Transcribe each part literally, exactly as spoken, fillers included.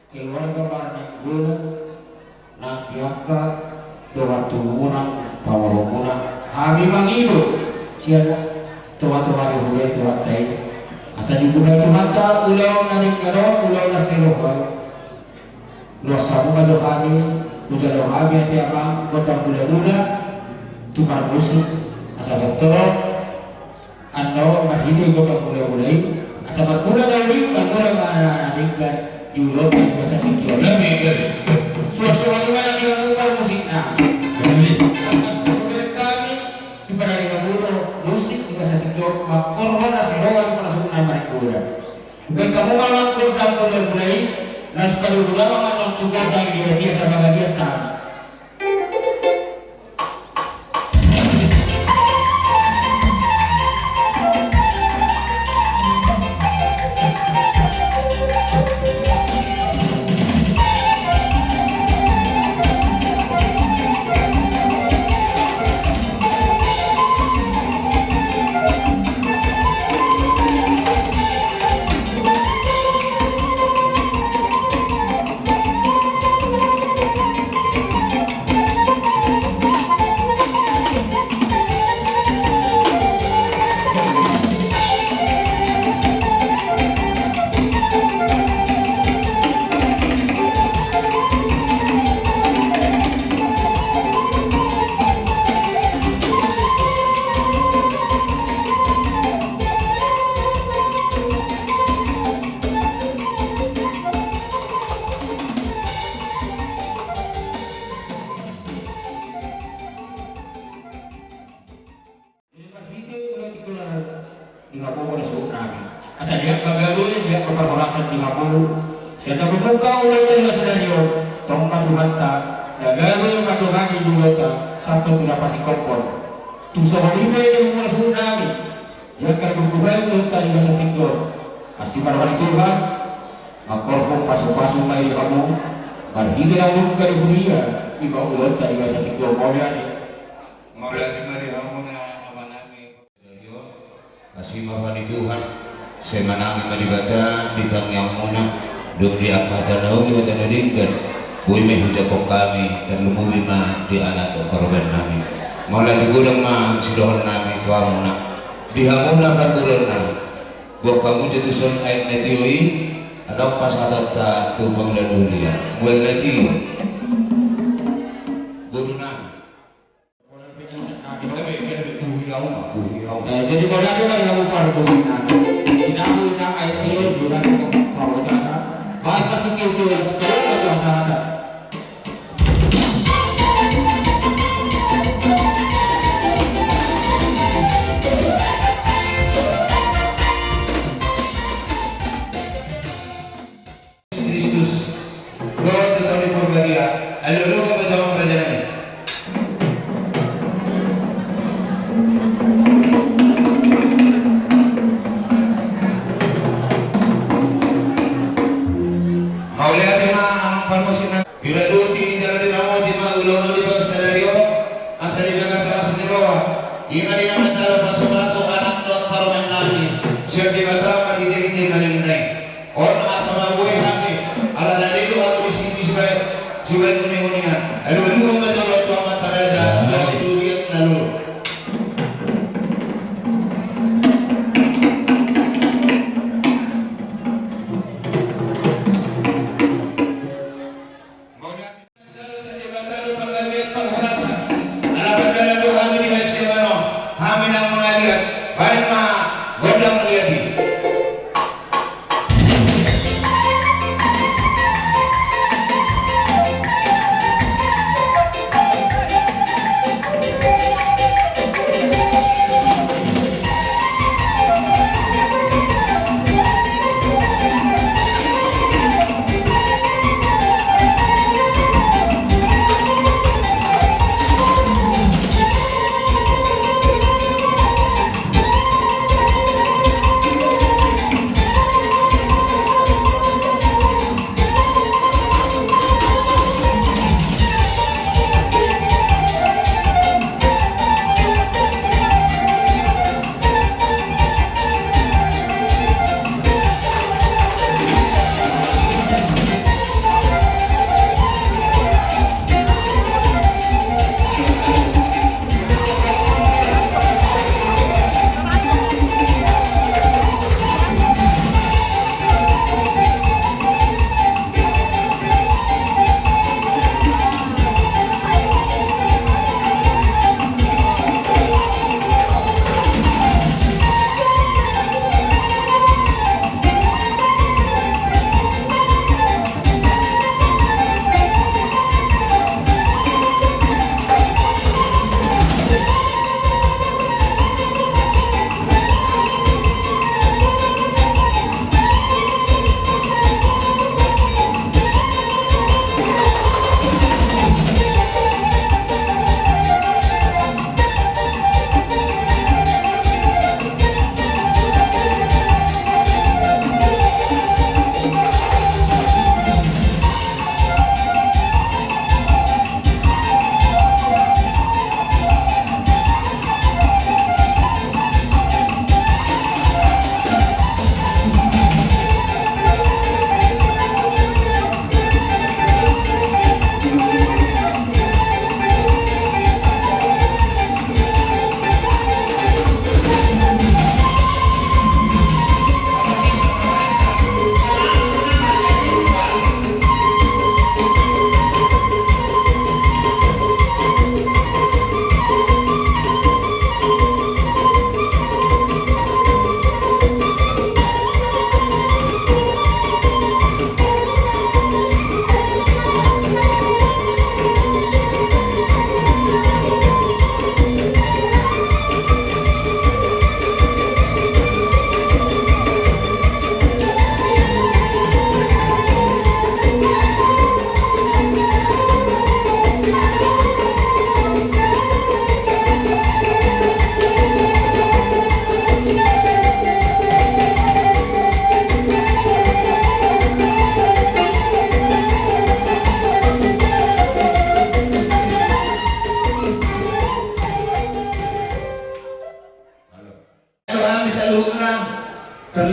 Keluarga Parnainggolan, nang di angka dongan tubumuna, pamoruonmuna, hami mangido sian tonga-tonga ni huria i, Tuhanta i, asa dibuhai Tuhanta ulaon na denggan on, ulaon na sai ro. Loas hamu ma jo hami, hujalo hami ate amang gondang mula-mula tu parmusik, asa bottol on. Annon marhite gondang mula-mula i, asa marmula na uli, marmula ma na denggan di ulaonta di bagasan tingki on. Suang songon i ma nang di hamu parmusikna. Tangkas tu hami di parade na mula musik di bagasan tingki on, mangkorhon na sai ro hami parmusik na marmula. Baen hamu ma nang gondang mula-mula i, laos padomu damang ma nang tu gondang i, dia-dia asa mangaliat hami. Marhite ulaon tingki on, di hamu ma na suhut nami. Asa diangka gabe, diangka parhorasan di hamu. Sian na mamungka ulaonta di sadari on, tong ma Tuhanta na gabe mandongani ulaonta sampe tu na pasingkophon. Tung songon i ma di hamu na suhut nami. Diangka dibuhai ulaonta di bagasan tingki on. Asi ma roha ni Tuhan, mangkorhon pasu-pasu ma i di hamu. Marhite na mamungka di huria i ma ulaonta di bagasan tingki on. Mauliate. Mauliate ma di hamuna amanami. Asi ma roha ni Tuhan, sai manangi ma Debata di tangiangmuna dohot di angka hata na uli, hata na denggan. Boi ma hujakkon hami, tarlumobi ma di anak dohot parbannami. Mauliate godang ma sidohononnami tu hamuna. Di hamuna pargurannami, boan hamu jo tuson aek na tio i, adong pasahatanta tu pangula ni huria. Mual na tio. Borunami. Eh, jadi mauliate ma di hamu parmusik nami. Inang, inang, aek tio, bulan, pahojana. Baen ma sitio-tio, sitio, sitio, sitio. Kristus. Dohot tu Tondi Porbadia. Alualuhon ma jo amang rajanami. Mauliate ma amang parmusik nami. Diradoti, jala diramoti ma ulaon on di bagasan sadari on, asa di bagasan las ni roha. I ma di na manjalo pasu-pasu anak dohot parumaen nami sian Debata marhite-hite na denggan i. On asa ma boi hami, ala na dilo hami disi sibaen, sibaen uning-uningan. Alualuhon ma jo tu Amanta Raja dohot tu Liat Nalolo.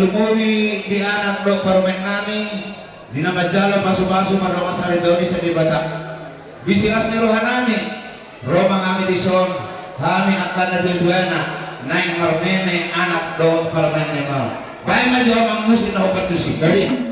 Tumobi di anak dohot parumaen nami, di na manjalo pasupasu mardongan saripeon ni Debata. Di silas ni roha nami, ro ma hami dison, hami angka na tuatua na, naeng marmeme anak dohot parumaen nami. Baen ma jo amang musik na hombar tusi. Jadi.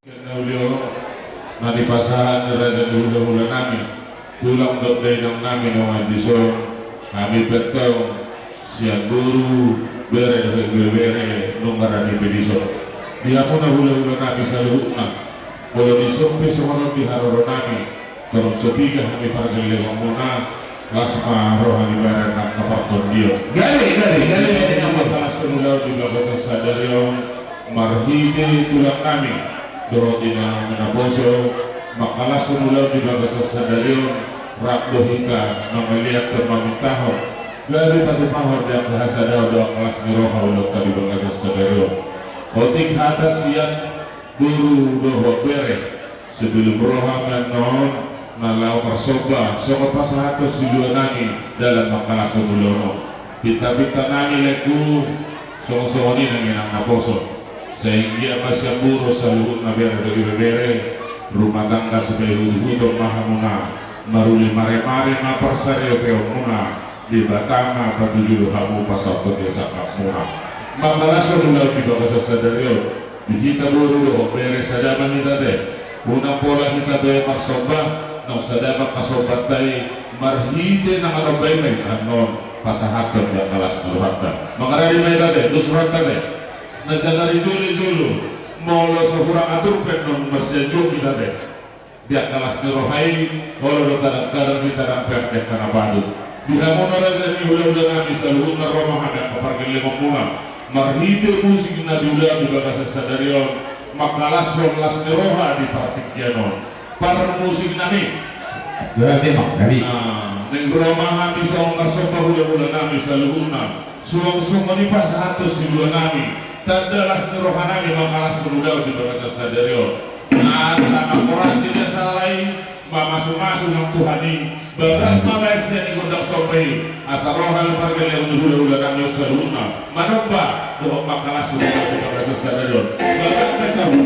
Na uli on, na dipasahat ni raja ni hulahula nami, tulang dohot dainang nami na mangan dison, hami pantau sian boru, bere dohot ibebere, nunga rade pe dison. Di hamuna hulahula nami saluhutna, molo dison pe songon on di haroro nami, torop so piga hami pargellengonmuna, las ma roha ni badan angka partondion. Gabe, gabe, gabe, gabe. Mangkalashon ulaon di bagasan sadari on, marhite tulang nami dohot inang nami naposo, mangkalashon ulaon di bagasan sadari on, rap do hita mangalean tu mamintahon gabe patupahon di angka hasadaon dohot angka las ni roha ulaonta di bagasan sadari on. Otik hata sian boru dohot bere, sebelum ro hami annon na laho marsomba songon pasahathon siluanami dalan mangkalashon ulaon on. Pintapintanami laengku, songon songon i nang inang naposo. Sai anggiat ma sian boru saluhutna bere dohot ibebere, rumah tangga sipaihutuhuton ma hamuna, maruli maremare ma parsaripeonmuna, Debata ma patujolo hamu pasahathon di sangkapmuna. Mangkalashon ulaon di bagasan sadari on. Di hita boru dohot bere, sada ma hita te. Unang pola hita boi marsomba, naung sada ma hasombanta i, marhite na manomba i ma hita annon pasahathon angka las ni rohanta. Mangaradi ma hita te, dos rohanta te. Na jagar i jolo, jolo, molo so hurang atur pe annon marsianjuon hita te. Di angka las ni roha i, olo do tadang-tadang di tadang pe angka na patut. Di hamu na raja ni hulahulanami saluhutna, ro ma hami angka pargellengonmuna. Marhite musik na diula di bagasan sadari on, mangkalashon las ni roha di partingkian on. Parmusiknami. Jora memang, kami. Ah, naeng ro ma hami songon marsomba hulahulanami saluhutna. Suang songon i pasahathon siluanami, tanda las ni rohanami mangkalashon ulaon di bagasan sadari on. Asa mangkorasi na sala i, mamasumasu nang Tuhan i, bahen ma baen sian i gondang somba i, asa ro hami pargellengon ni hulahulanami on saluhutna, manomba dohot mangkalashon ulaon di bagasan sadari on. Bahen ma i hamu.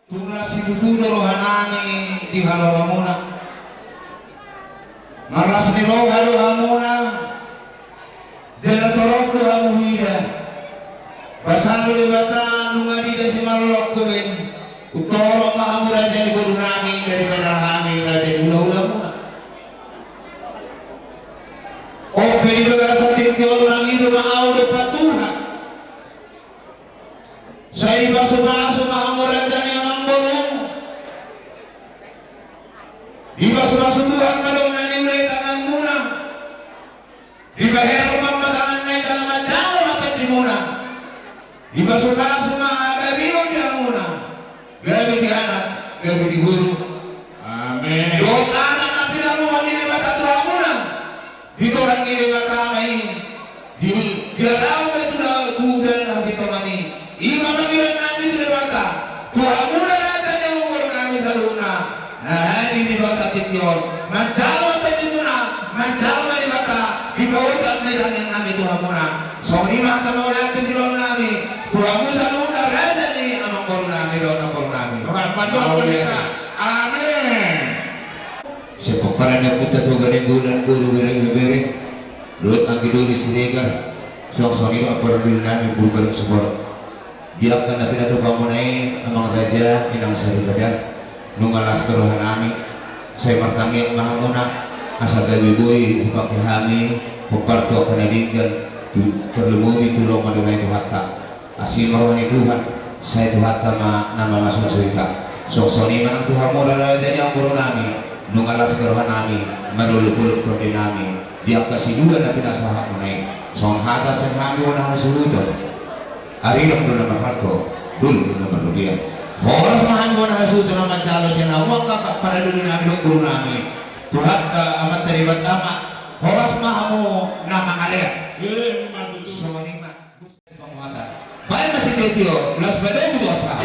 Tung las situtu do rohanami di haroromuna. Marlas ni roha do hamuna, jala torop do hamu huida. Basa do Debata nunga diida simalolongku be, hutorop ma hamu raja ni borunami daripada hami raja ni hulahulamuna. On pe di bagasan tingki on mangido ma ahu dompak Tuhan. Sai dipasupasu ma hamu raja ni amangboru. Dipasupasu Tuhan ma dongan na niula i tanganmuna. Dipaherbang ma tanganna i jala manjalo ma tondimuna. Dipasupasu ma hagabeon di hamuna. Gabe di anak, gabe di boru. Amin. Dohot anak na pinaluhon ni Debata tu hamuna. Ditorang ni Debata ma i. Di, dialaho ma tu da-, tu dalan hasintongan i. I ma pangidoannami tu Debata. Tu hamuna raja ni amangborunami saluhutna. Nah, di Debata tingki on. Manjalo ma tondimuna, manjalo ma Debata. Dipaojak ma i tangiangnami tu hamuna. Songon i ma hata mauliate sidohononnami. Tu hamu saluhutna raja ni amangborunami dohot namborunami. Tuhan mandok. Amin. Amin. Sian pomparan ni ompunta Toga Nainggolan, boru, bere, ibebere, dohot anggi doli Siregar, suang songon i do amporadolinami boru Gadong Sumorop. Di angka na pinatupa muna i, amang raja, inang saripada, nunga las do rohanami, sai martangiang ma hamuna, asa gabe boi hupangke hami pompar tu angka na denggan, tu, tarlumobi tu lomo ni roha ni Tuhanta. Asi ma roha ni Tuhan, sai Tuhanta ma na mamasumasu hita. Songon i ma nang tu hamu raja ni amangborunami, nunga las do rohanami, marolopolop tondinami, di angka sidua na pinasahatmuna i. Songon hata sian hami bona hasuhuton. Aridang do na marhalto, dolok do na marrobean. Horas ma hami bona hasuhuton na manjalo sian hamu angka paradolinami dohot borunami. Tuhanta Amanta Debata ma, horas ma hamu na mangalean. Songon i ma. Panguhatan. Baen ma sitio-tio, las badomu tu asa.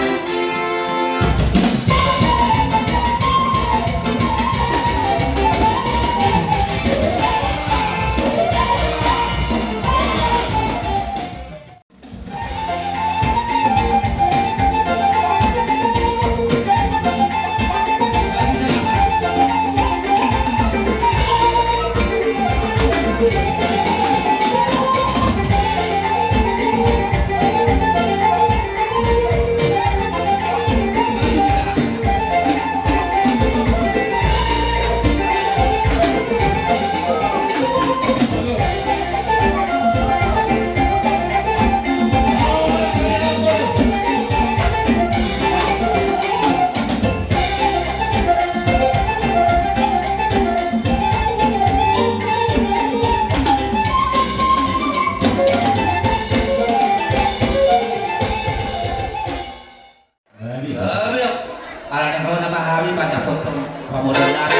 Ala naeng ro nama hami mandapothon pamoruonnami.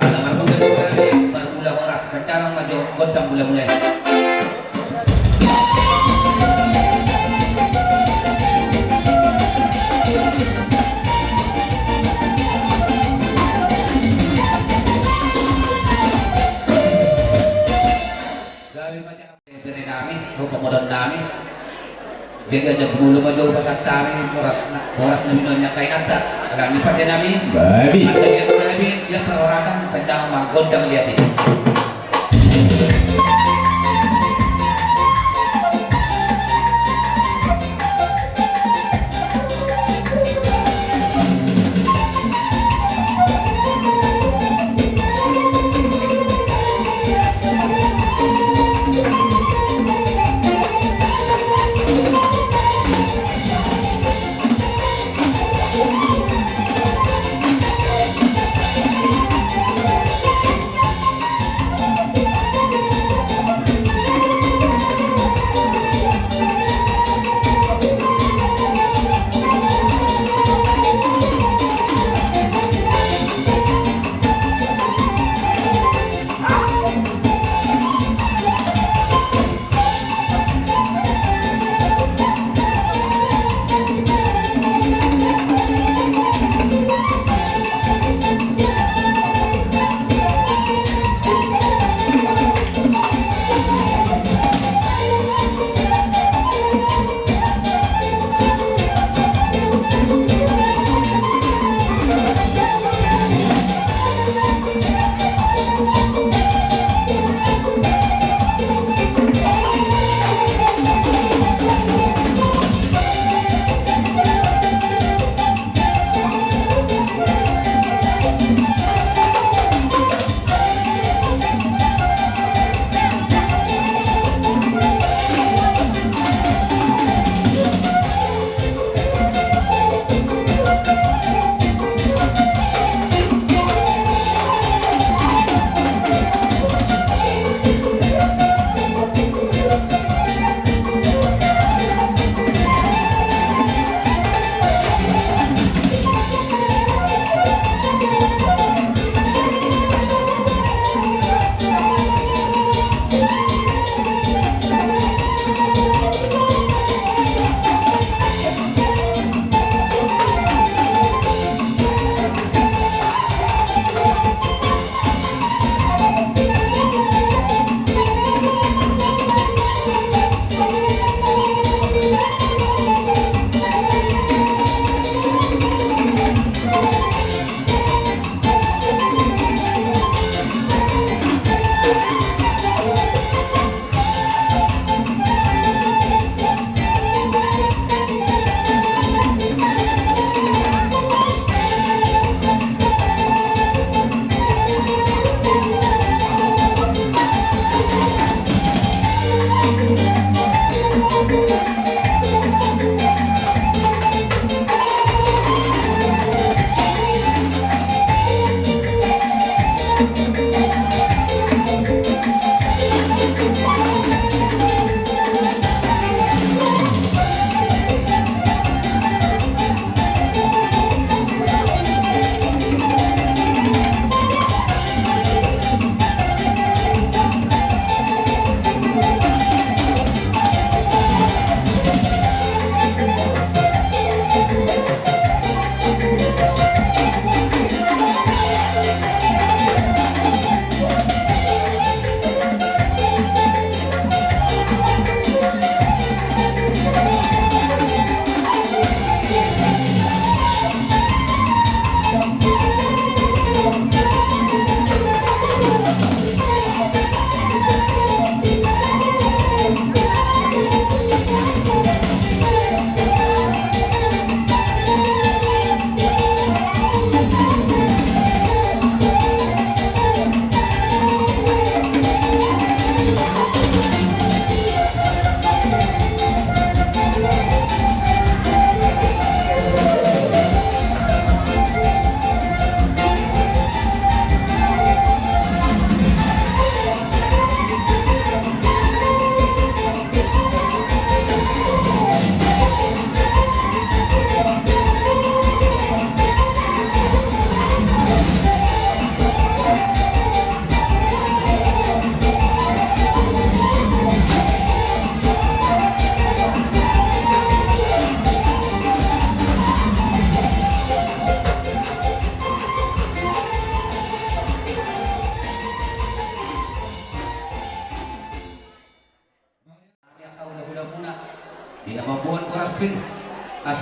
Ala marhonggan hami marmula horas, dan damang ma jo gondang mula-mula i. Gabe ma jo. Bere nami, ho pamoruon nami. Jadi aja dulu maju pasahat nami, horas na, horas nami nonyak kainanta. Alani pande nami. Babi. Asa dia nami, dia perhorasan tendang manggondang di hati.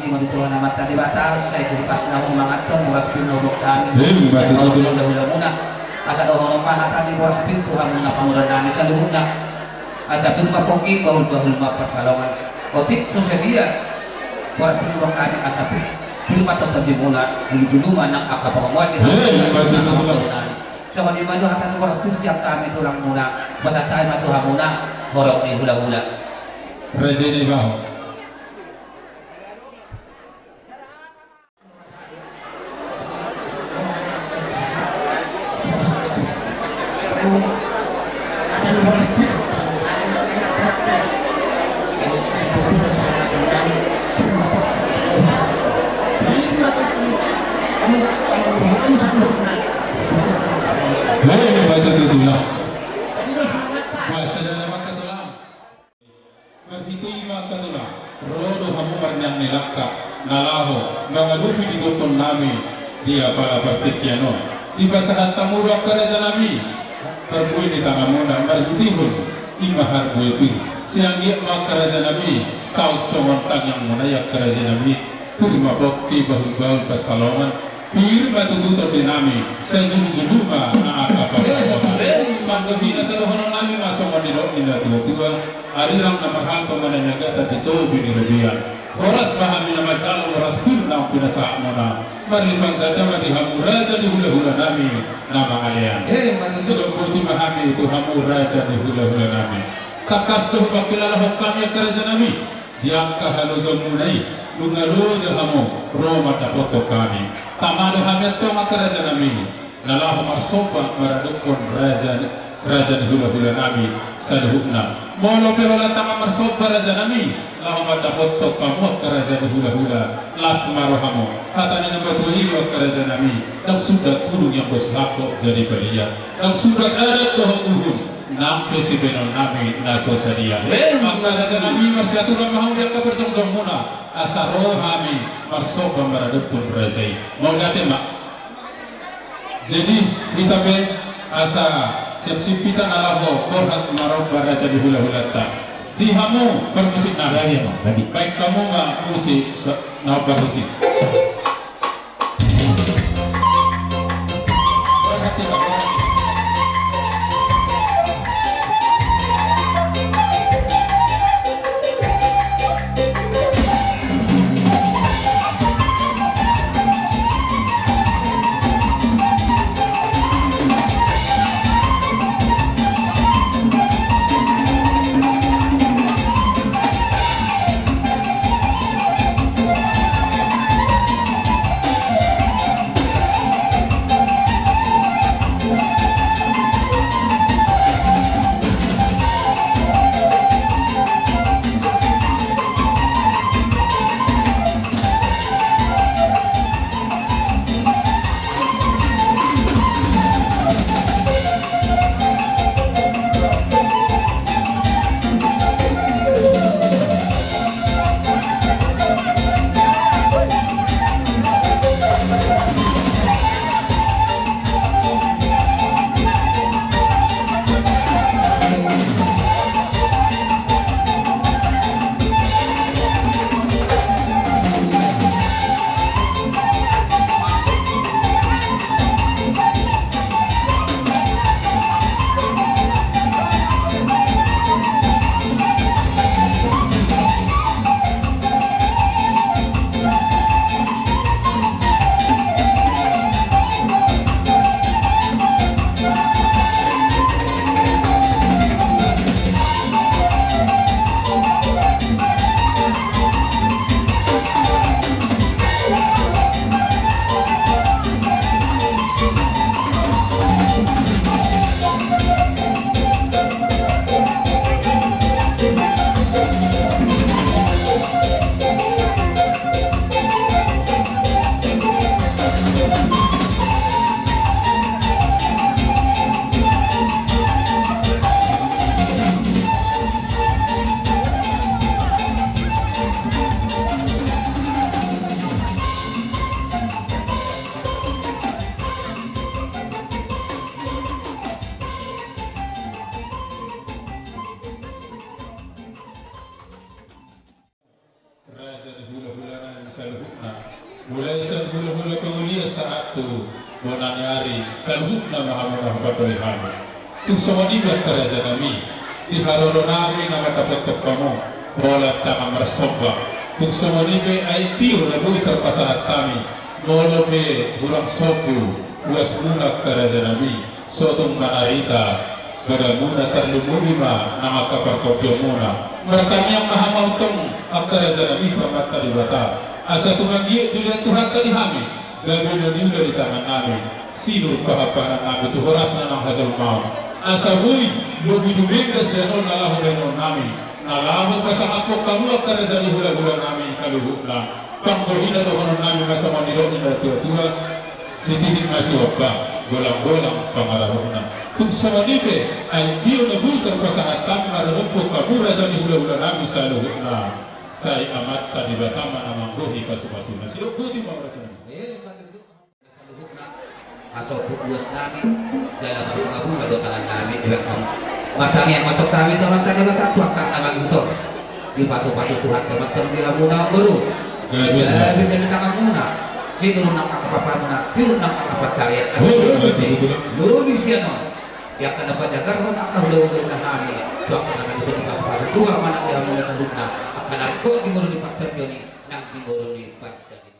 Mauliate ma tu Amanta Debata, sai tu pasna hamu manganhon boras pir na hudok hami. Emma tutu. Hulahula muna. Asa dohonon ma hata ni boras pir tu hamuna pamoruan nami saluhutna. Asa pir ma pongki, bahul-bahul ma pansalongan. Otik so sadia boras pir hudok hami, asa pir, pir ma tondi-tondimuna, julu-julu ma nang angka pangomoan di hamu. Emma tutu. Songon i ma jo hata ni boras pir sian hami tulangmuna, pasahat hami ma tu hamuna horong ni hulahula. Raja ni baho. Baik, baik, itu dulu. Wah, saudara mata tulang. Marhite i ma angka tulang, ro do hamu marniang ni langka na laho mangadopi di gokhon nami di apala partingkian on. Dipasahat hamu do angka raja nami parbue ni tanganmuna marhitehon i ma harbue pir. Sai anggiat ma angka raja nami saut songon tangiangmuna i angka raja nami. Pir ma pongki, bahul-bahul pansalongan, pir ma tutu tondi nami, sai julu-julu ma nang angka pangomoan. Pangkataion na sadohonon nami ma songon nidok ni natua-tua, arirang na marhalto ma na niagatan di topi ni robean. Horas ma hami na manjalo boras pir naung pinasahatmuna. Marlipat ganda ma di hamu raja ni hulahula nami na mangalean. Emma tutu. Sidok boti ma hami tu hamu raja ni hulahula nami. Tangkas do hupangkilalahon hami angka raja nami. Di angka halojaonmuna i, nunga loja hamu ro mandapothon hami. Tama do hami antong angka raja nami, na laho marsomba maradophon raja, raja ni hulahula nami saluhutna. Molo pe holan tama marsomba raja nami, laho mandapothon hamu angka raja ni hulahula, las ma rohamu. Hata ni na matua i do angka raja nami, ndang sundat bulung ianggo sihangkok jadi balian. Ndang sundat adat dohot uhum, nang pe sibahenon nami na so sadia. Emma tutu. Angka raja nami, marsiaturan ma hamu di angka parjongjongmuna, asa ro hami marsomba maradophon raja i. Mauliate ma. Jadi hita pe asa siap-siap hita na laho borhat maromba raja ni hulahulanta. Di hamu parmusik nami. Iya, iya, Bang. Baen hamu ma musik so-, na parmusik. Mulai sian hulahula pangoli sahat tu bona ni ari, saluhutna ma hamu na hupatoi hami. Tung songon i be angka rajanami, di haroro nami na mandapothon hamu, holan tangan marsomba. Tung songon i be aek tio na boi tarpasahat hami, molo pe hurang sombu uasmuna angka rajanami. So tung manarita badanmuna, tarlumobi ma nang angka partondianmuna. Martangiang ma hamu antong angka rajanami tu Amanta Debata, asa tung anggiat dilean Tuhanta di hami gabe na niula di tangannami, sinur pahanpahanannami tu horasna nang hajolmaon, asa boi lobi dumenggan sian on na laho baenonnami, na laho pasahathon hamu angka raja ni hulahulanami saluhutna. Panggohina dohononnami ma songon nidok ni natuatua: Sititi ma sihombang, bolangbolang pangarahutna. Tung songon i pe aek tio na boi tarpasahat hami maradophon hamu raja ni hulahulanami saluhutna, sai Amanta Debata ma na manggohi pasupasuna. Sidok boti ma rajanami. Saluhutna, asa uas nami jala marbungabunga do tangannami di bagasan. Martangiang ma antong hami tu Amanta Debata, tu angka na mangihut on, dipasupasu Tuhanta ma antong di hamuna boru. Gabe, gabe di tanganmuna, sinur nang angka pahanmuna, tiur nang angka pansarian. Asa lobi sian on di angka na pajagarhon angka hulahula nami, tu angka na mangihut on, dipasupasu Tuhan ma nang di hamuna saluhutna, angka na ringkot di ngolu ni partondion i nang di ngolu ni partondion i.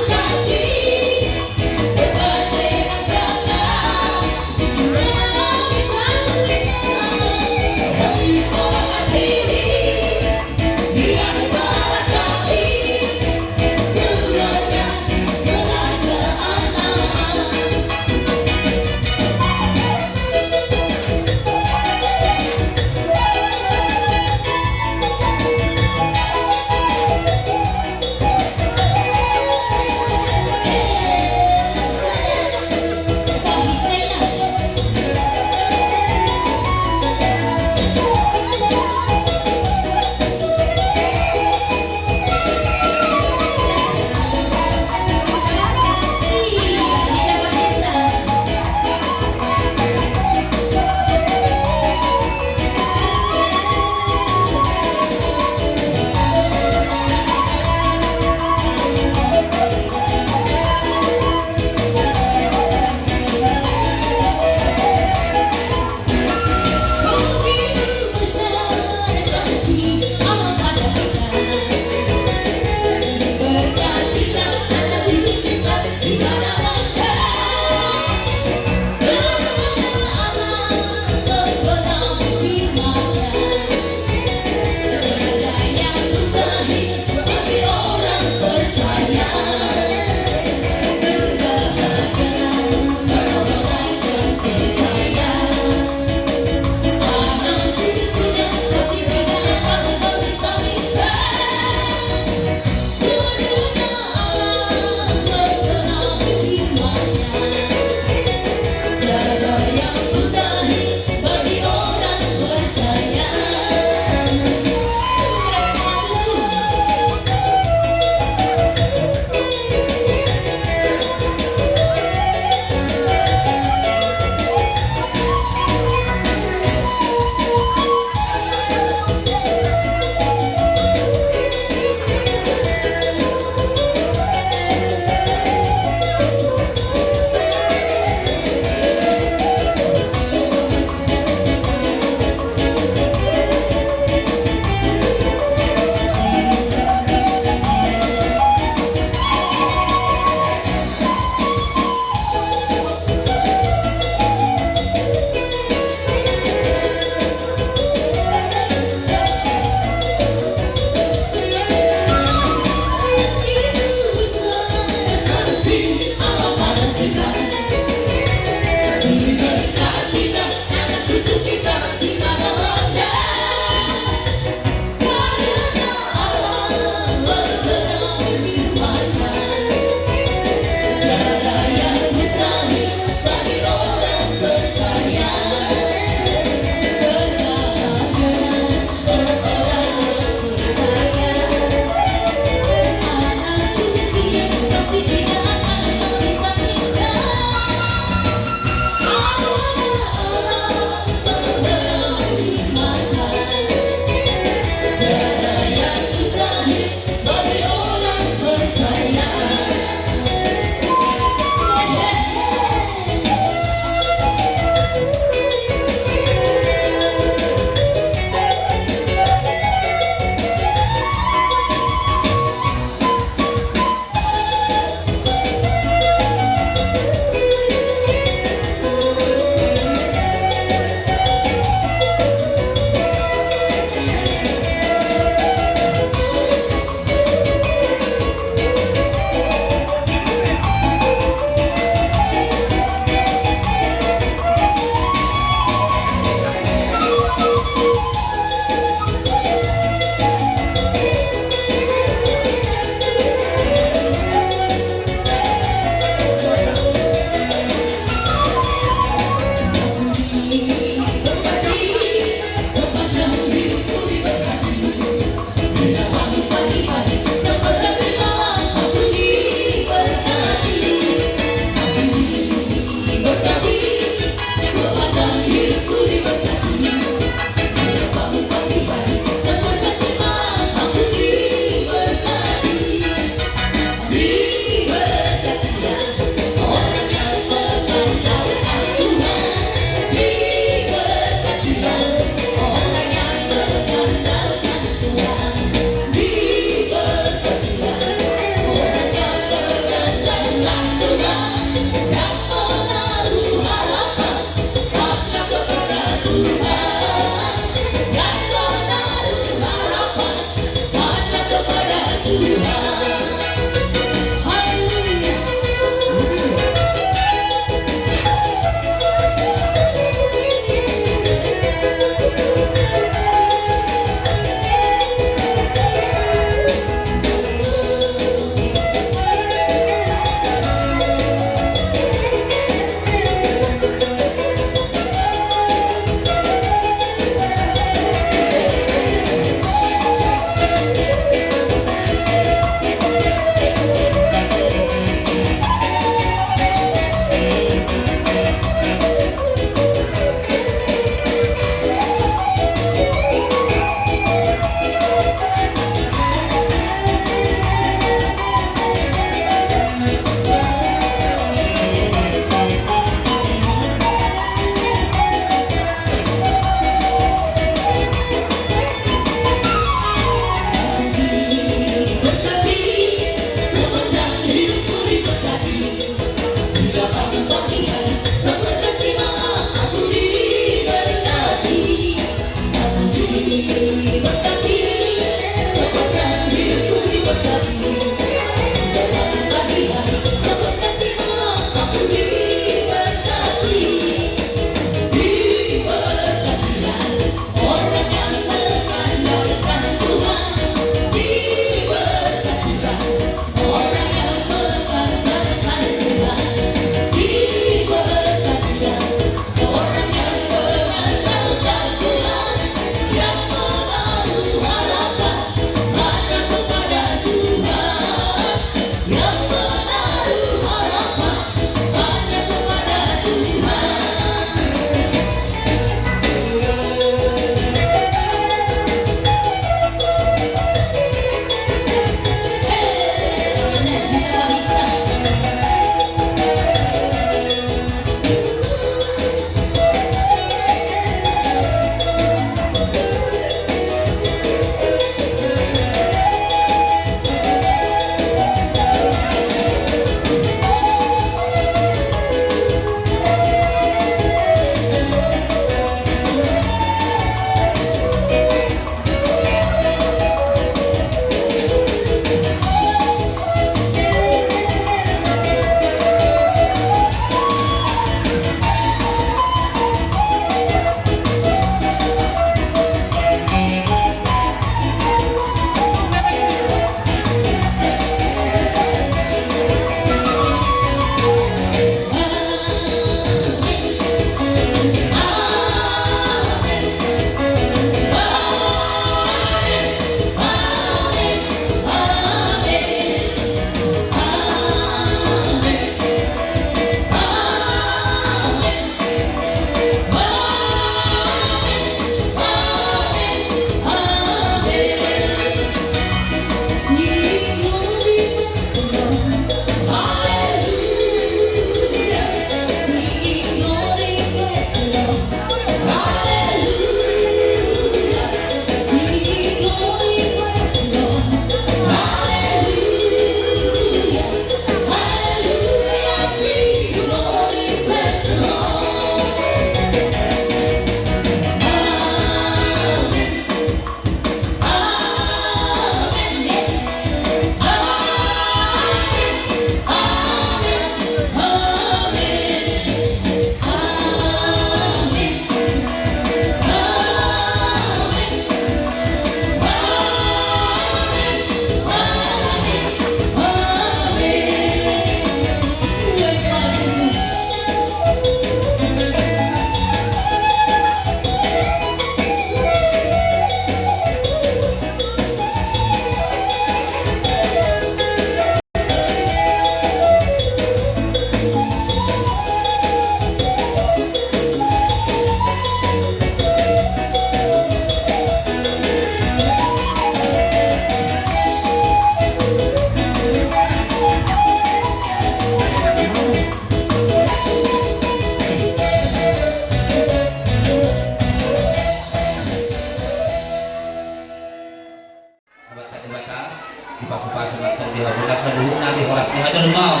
Dipasupasu ma antong di hamu na saluhutna, di horas ni hajolmaon.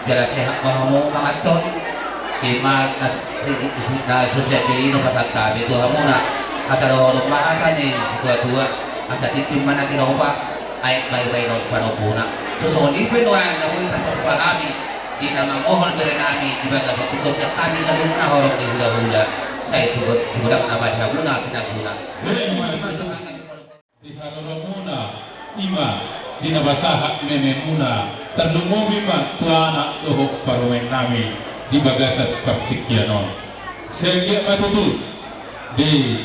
Jala sehat ma hamu manganhon. Ima na Na so sian i do pasahat hami tu hamuna, asa dohonon ma hata ni situatua, asa tintin ma na tinopa, aek ma i bahenon panompuna. Tu songon i pe nuaeng na boi tarpatupa hami di na mamohon bere nami di bagasan tingkos sian hami saluhutna horong ni hulahula, sai tu godang nama di hamuna pinasuna. Di haroromuna, i ma di na pasahat mememuna, tarlumobi ma tu anak dohot parumaen nami di bagasan partingkian on. Sai anggiat ma tutu di,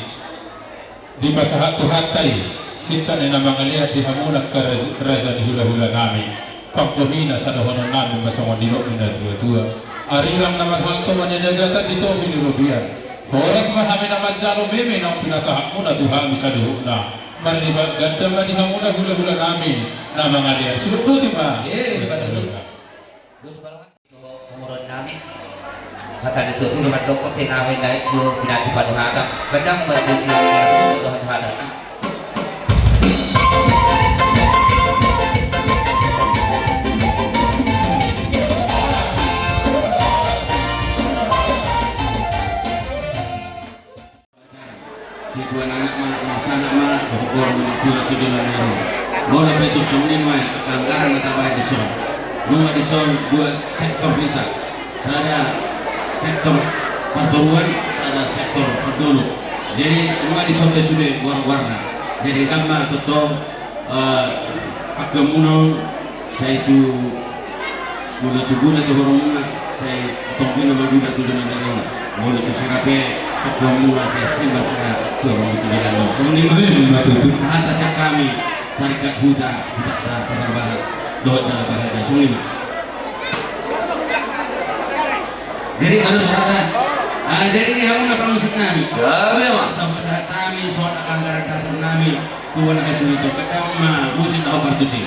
dipasahat Tuhanta i singkat ni na mangalean di hamuna angka raja ni hulahula nami. Panggohina sadohonon nami ma songon nidok ni na tuatua. Arirang na marhalto ma na niagatan di topi ni robean. Horas ma hami na manjalo meme naung pinasahatmuna tu hami saluhutna. Marlipat ganda ma di hamuna hulahula nami na mangalean. Suhut boti ma. Eh, betul. Dos balak. Umuron nami. Hata ni tutu na mandok, tengaho inda itu pinanti panuhatan. Gandang berarti itu dohot hata. Sibuan anak ma, masanak ma, dohot boru ma, dua tu joloan ni ari on. Molo pe tu songon i nuaeng anggaran na tabahen dison. Nunga dison dua sektor hita. Sada sektor partoruan, sada sektor pardongan. Jadi nunga dison pe sude goar-goarna. Jadi ndang ma tongtong, eh, angka muna on sai tu gula tu gula tu horongmuna, sai tongkin nama gula tu joloan ni ari on. Molo tu sira pe angka muna sai sima sira tu horong tu joloan ni ari on. Songon i ma. Ima tutu. Sahata sian hami, Sarikat Huta, Huta Pasar Barat, dohot Jala Baharga, songon i ma. Jadi harus sahata. Ah, jadi di hamuna pamusik nami. Ya, memang. Sampai sahat nami, soal anggaran dasar nami. Tuan Haji Wito, kadang ma musik na obar tusi.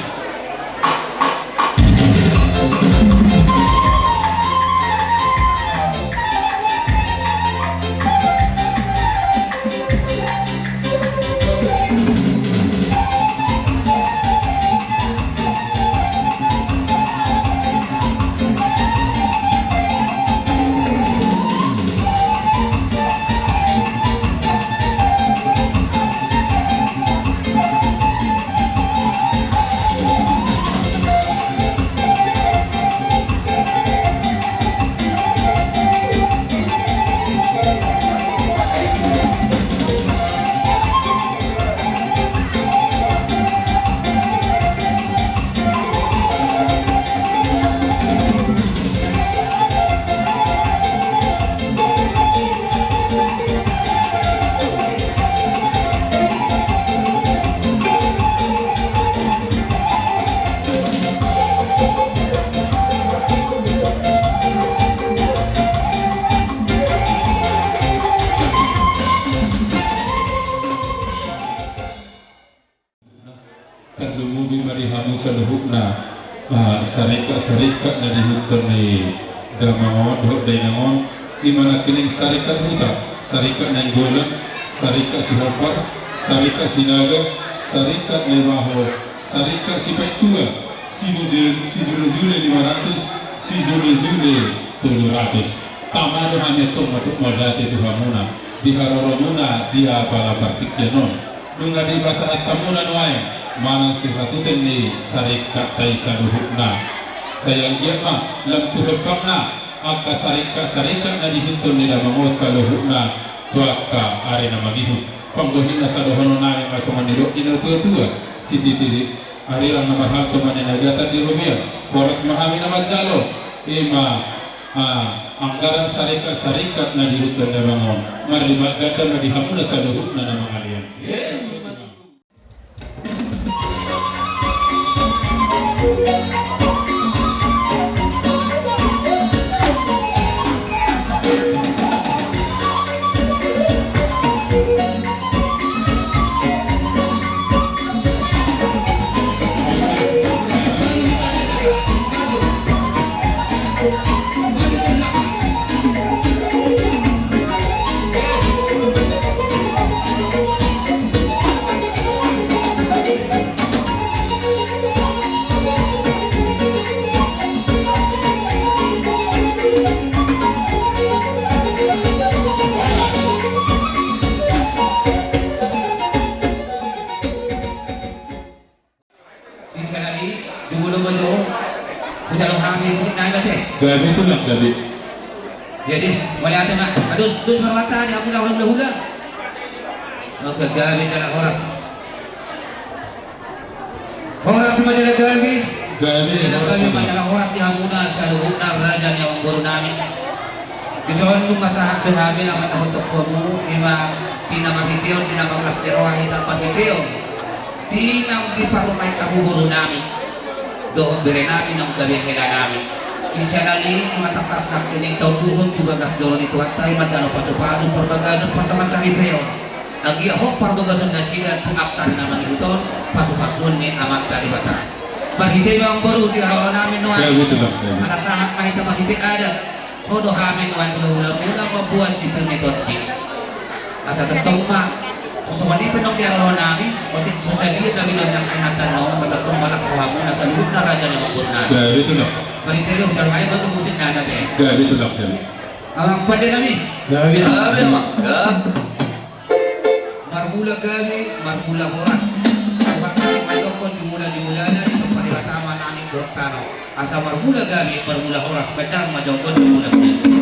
Tarlumobi ma di hamu saluhutna, ah, sarikat-sarikat na di ihuthon ni damang on dohot dainang on, i ma nangkining Sarikat Huta, Sarikat Nainggolan, Sarikat Sihombar, Sarikat Sinaga, Sarikat Naibaho, Sarikat Sipaittua, sijulejule lima ratus, sijulejule tolu ratus. Tama do hami antong mandok mauliate tu hamuna di haroromuna di apala partingkian on. Nunga dipasahat hamuna nuaeng manang sihatuten ni sarikat ta i saluhutna. Sai anggiat ma lam tu hempangna angka sarikat-sarikat na di ihuthon ni damang on saluhutna tu angka ari na mangihut. Panggohina sadohonon nami ma songon nidok ni na tua-tua, sititi arirang na marhalto ma na niagatan di robean. Horas ma hami na manjalo, i ma, ah, anggaran sarikat-sarikat na di ihuthon damang on. Marlipat ganda ma di hamuna saluhutna na mangalean. Gabe tulang, gabe. Jadi, mauliate ma. Adus, dus marwata di hamu na hula-hula. Oke, gabe jala horas. Horas ma jala gabe. Gabe, horas ma jala gabe. Horas ma jala horas di hamuna saluhutna raja ni amangboru nami. Dison nunga sahat be hami na mandokhon tu hamu, ima tina marhiteon, tina marlas ni roha hita marhiteon. Di naung diparumaen hamu boru nami dohot bere nami naung gabe hela nami. Di siala ni i ma tangkas nangkining taunduhon tu bagas joro ni Tuhanta i manjalo pasu-pasu parbagason pardoman saripeon. Anggiat hot parbagason nasida tu angka ari na mangihut on, pasu-pasuon ni Amanta Debata. Marhite i ma amangboru di haroro nami nuaeng. Ya, betul, Bang. Ala sahat ma hita marhite adat. Ro do hami nuaeng hula-hulamuna mamboan sipir ni tondi. Asa tongtong ma. So songon i pe nang di haroro nami, otik so sadia nami nang kainatan nami, asa tongtong ma las rohamuna saluhutna raja ni amangboru nami. Ya, betul, Bang. Marhite do, jalo ma i ma tu musik nami be. Ya, betul, Bang. Amang pande nami. Ya, betul. Ya, betul, Bang. Ya. Marmula gabe, marmula horas. Tuhan nami mandokhon di mula ni mulana, ditompa Debata ma langit dohot tano. Asa marmula gabe, marmula horas, bahen damang ma jonggon di mula-mula.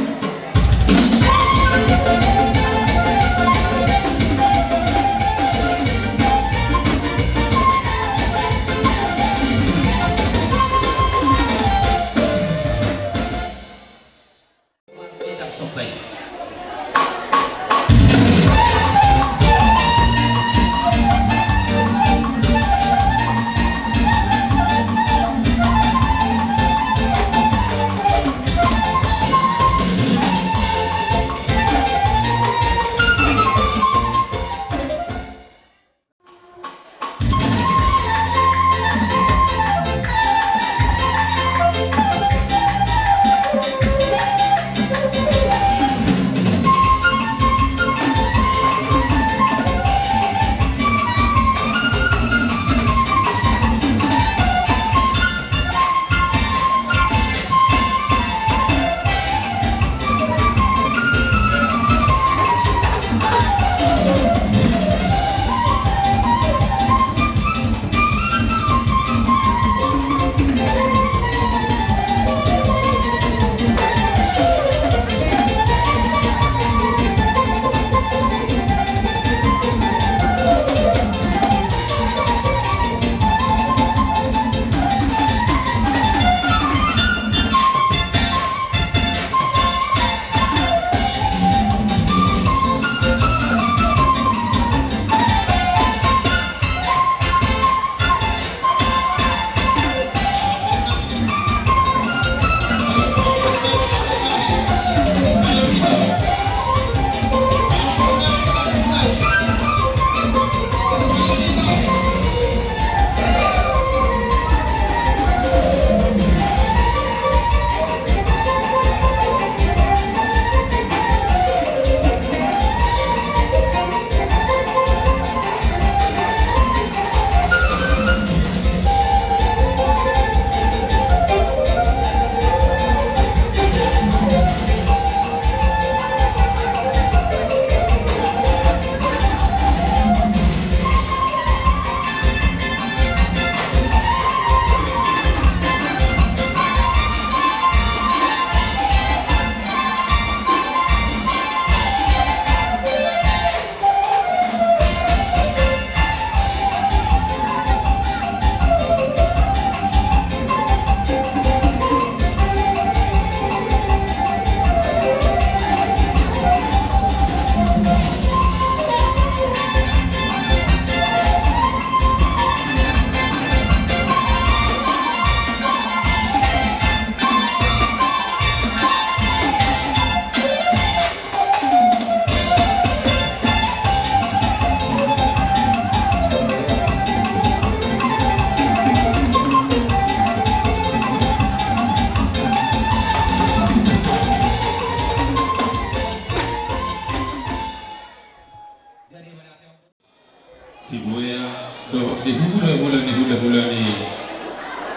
Sibuea dohot di hula-hula ni hula-hula ni,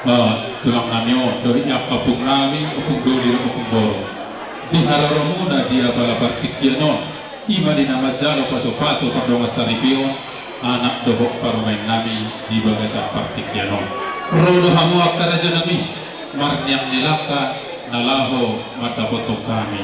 eh, tulang nami on, dohot di angka ompung nami, ompung doli dohot ompung boru. Di haroromuna di apala partingkian on, i ma di na manjalo pasu-pasu pardongan saripeon, anak dohot parumaen nami di bagasan partingkian on. Ro do hamu angka raja nami, marniang ni langka, na laho mandapothon hami.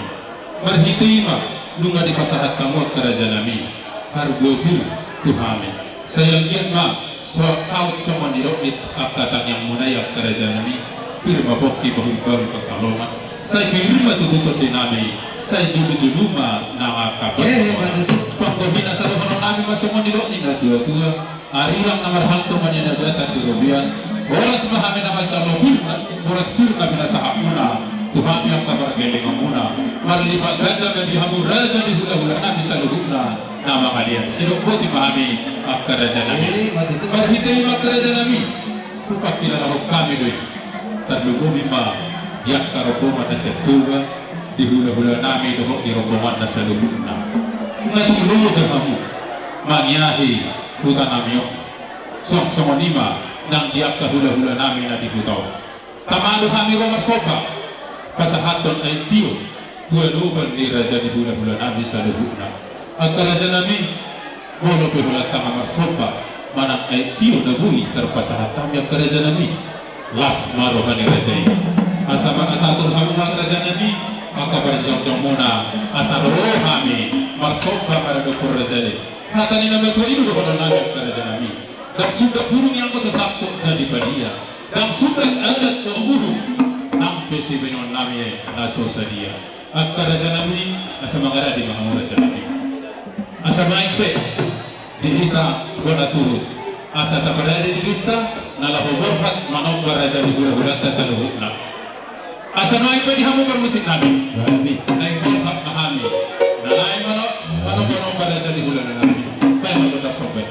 Marhite i ma nunga dipasahat hamu angka rajanami hargopi tu hami. Sai anggiat ma so-, saut songon nidok ni angka tangiangmuna i angka rajanami. Pir ma pongki bahulbahul pansalongan. Sai pir ma tutu tondinami. Sai jolojolo ma nang angka pansalongan. Panggohi na sadohononnami ma songon nidok ni natuatua. Arirang na marhalto ma nian na biatan di robean. Horas ma hami na manjalo pir na, horas pir na pinasahatmuna tu hami angka pargellenganmuna. Marlipat ganda ma di hamu raja ni hulahulanami saluhutna na mangalean. Sidok boti ma hami angka rajanami. Marhite i ma angka rajanami, hupangkilalahon hami do i. Tarlumobi ma di angka rombongan na sian Toba, di hulahulanami dohot di rombonganna saluhutna. Nga tung loja hamu mangiahi hutanami on. Suang songon i ma nang di angka hulahulanami na di huta on. Tama do hami ro marsomba pasahathon aek tio tu adopan ni raja ni hulahulanami saluhutna. Angka rajanami, molo pe holan tama marsomba manang aek tio na boi tarpasahat hami angka rajanami, las ma roha ni raja i. Asa ma, asa atur hamu ma angka rajanami angka parjongjongmuna, asa ro hami marsomba maradophon raja i. Hata ni na matua i do dohononnami angka rajanami. Ndang sundat burung i anggo so sangkot jadi badia. Ndang sundat adat dohot uhum, nang pe sibahenonnami na so sadia. Angka rajanami, asa mangarade ma hamu rajanami. Asa naeng pe di hita bona suhut, asa taparade dirinta na laho borhat manomba raja ni hulahulanta saluhutna. Asa naeng pe di hamu parmusiknami. Naeng borhat ma hami na laho mano-, manomba raja ni hulahulanami. Baen ma gondang somba i.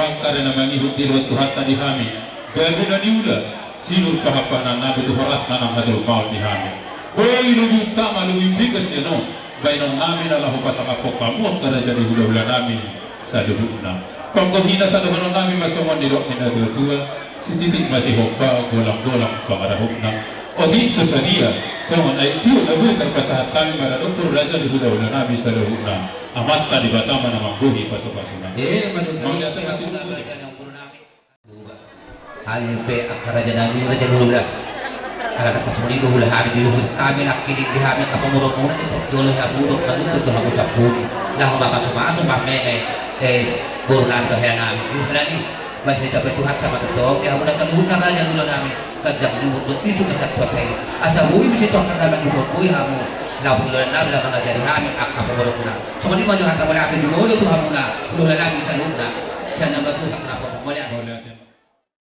Angka na mangihut dilehon Tuhanta di hami gabe na niula, sinur pahanpahanan nami tu horas na naeng hajolmaon di hami. Boi lobi utama lobi piga sian on baenon nami na laho pasangaphon hamu angka raja ni hulahula nami saluhutna. Panggohina sadohonon nami ma songon nidok ni natuatua: Sititi ma sihompa, golanggolang pangarahutna. Otik so sadia songon aek tio na boi tarpasahat hami maradophon raja ni hulahula nami saluhutna. Amanta Debata ma na manggohi pasupasuna. Eh, mauliate ma. Hami pe angka raja nami, raja ni hulahula. Ala na pasongon i do hulahula hami, di luhut hami nangkin di hami angka pamoruonmuna, di jolo hamu do manguntur do hamu sampuli. Laho mamasumasu, mameme, eh, boru nami, dohot hea nami. Di sana ni, masih dicapai Tuhanta ma tongtong di hamuna saluhutna raja ni hulahula nami. Ganjang ni umur dohot isuk na sian Tuhanta i. Asa boi muse Tuhanta na mangihut, boi hamu laho pangula nami, laho mangajari hami angka pamoruonmuna. Songon i ma jo hata mauliate di jolo tu hamuna hulahula nami saluhutna. Sian na matua sahat tu na poso, mauliate.